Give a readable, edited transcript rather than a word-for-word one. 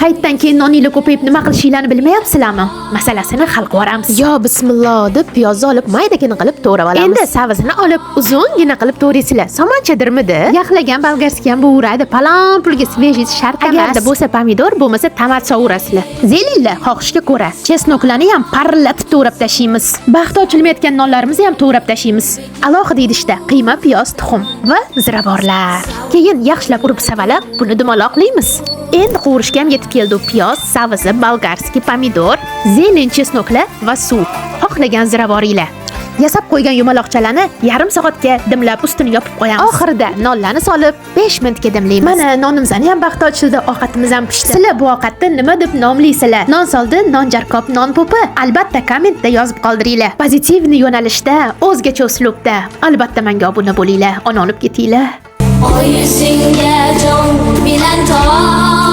Hayitdan keyin noninglar ko'payib, nima qilishinglarni bilmayapsizlarmi? Masalasini hal qilib. Yo bismillah deb piyozni olib, maydagina qilib to'g'rab olamiz. Endi savzini olib, uzungina qilib to'g'raysizlar. Somonchadirmidi? Yaxlagan болгарский ham bo'veradi. Palon pulga свежий shart emas. Agarda bo'lsa pomidor, bo'lmasa tomat sovurasizlar. Зелень lar xohishga ko'ra. Чеснок larni ham parillatib to'g'rab tashlaymiz. Baxti ochilmayotgan nonlarimizni ham to'g'rab tashlaymiz. Alohida idishda qiyma, piyoz, tuxum va ziravorlar. Keyin yaxshilab urib savalab, buni dumaloqlaymiz. Endi qovurishga ham yetib keldi. Piyoz, savzi, болгарский pomidor, зелень, чеснок lar va suv. Xohlagan ziravoringlar. Yasab qo'ygan yumaloqchalarni yarim soatga dimlab, ustini yopib qo'yamiz. Oxirida nonlarni solib 5 minutga dimlaymiz. Mana, nonimizni ham baxti ochildi, ovqatimiz ham pishdi. Sizlar bu ovqatni nima deb nomlaysizlar? Non soldi, non jarkob, non po'pi. Albatta kommentda yozib qoldiringlar. Позитивный yo'nalishda, o'zgacha uslubda. Albatta menga obuna bo'linglar, ona olib ketinglar. Oy yuzingga jon bilan tob.